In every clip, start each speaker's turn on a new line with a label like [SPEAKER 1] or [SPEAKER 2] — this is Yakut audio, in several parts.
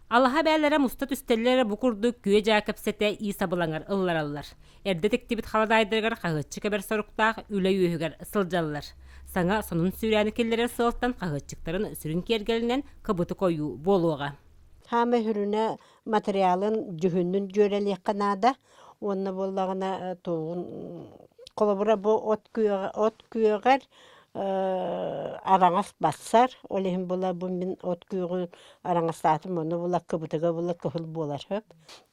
[SPEAKER 1] Алаһа бээлэрэ муста түстэллэр эрэ бу курдук күө-дьаа кэпсэтэ иис абылаҥар ыллараллар. Эрдэ тиктибит халадаайдарыгар хаһыаччык эбэр соруктаах үлэ үөһүгэр сылдьаллар. Саҥа сонун сүүрээни киллэрэр сыалтан хаһыаччыктарын сүрүн киэргэлинэн кыбытык ойуу буолуоҕа.
[SPEAKER 2] Хаамай сүрүнэ материалын дьүһүнүн дьүөрэлиэххэ наада уонна буоллаҕына туоҕун холобура бу от күөҕэ от күөҕэр араҥас бассар ол иһин була бу мин от күөҕүн араҥастаатым ону була кыбытыга була кыһыл буолар сөп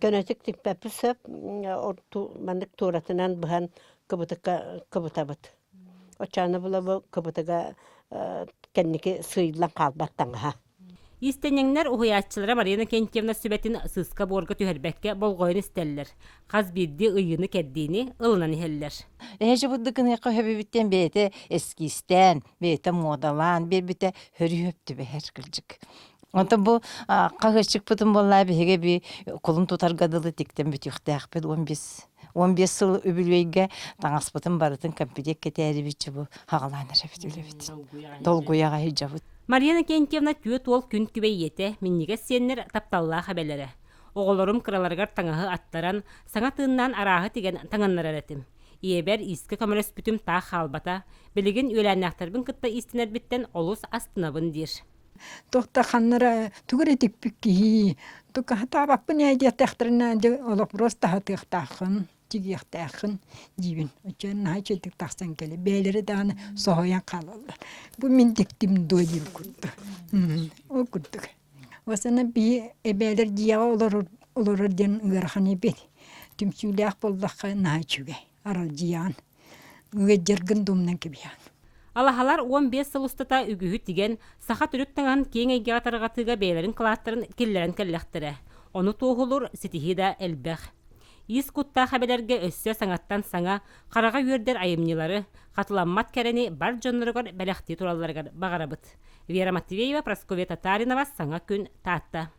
[SPEAKER 2] көнөтүк тикпэппит сөп маннык туоратынан быһан кыбытыкка кыбытабыт оччону була бу кыбытыга кэнники сыыйыллан хаалбат таҥаһа
[SPEAKER 1] Иистэнньэҥнэр уһуйааччылара Марина Кентьевна сүбэтин сыыска-буорга түһэрбэккэ болҕойон истэллэр, хас биирдии ыйыыны-кэрдиини ылынан иһэллэр.
[SPEAKER 3] Эһэжи бурдукыныахха хөбүбүттэн бэйэтэ эскизтээн, бэйэтэ муодалаан биэрбитэ хөрү түбэһэр кырдьык. Онтон бу хаһыаччыкпытын буоллаа биһиги би кулун тутарга дылы тиктэн бүтүөхтээхпит 15 15 сыл үбүлүөйгэ таҥаспытын барытын комплект кэтээрибит бу хаҕалаан эрэбит үлэбит. Долгуйаҕа сылдьабыт.
[SPEAKER 1] Мария Иннокентьевна түөрт уол күн күбэй ийэтэ, минньигэс сиэннэр тапталлаах эбэлэрэ. Оҕолорум кыраларыгар таҥаһы аттаран, саҥа тыыннаан арааһы тигэн таҥыннарар этим. Ийэбэр иискэ көмөлөспүтүм таах хаалбата, билигин үөлээннээхтэрбин кытта иистэнэрбиттэн олус астынабын диир.
[SPEAKER 4] Туох да ханнара тугу эрэ тикпит киһи, хатаабаппын ээ диэтэхтэринэ дьэ олох просто хатыахтааххын. тигиэхтээххин диибин. Оччоон наһаа үчүгэйдик тахсан кэлэ. Бэйэлэрэ даҕаны соһуйан хаалаллар. Бу мин тиктим дуо диир курдук. Ол курдук. Осана биһи эбээлэр дьиэҕэ олорор олорор диэн ыарахан эбит. Түмсүүлээх буоллахха наһаа үчүгэй. Аралдьыйаҕын. Ыалдьаргын думнан кэбиһэҕин.
[SPEAKER 1] Алаһалар 15 сыл устата үгүһү тигэн, саха төрүт таҥаһын киэҥ эйгэҕэ тарҕатыыга бэйэлэрин кылааттарын киллэрэн кэллэхтэрэ. Ону туоһулуур ситиһии да элбэх. Ис куттаах эбэлэргэ өссө саҥаттан саҥа, хараҕа үөрдэр айымньылары, хатыламмат кэрэни бар дьонноругар бэлэхтии туралларыгар баҕарабыт. Вера Матвеева, Прасковья Татаринова, Саҥа күн, Таатта.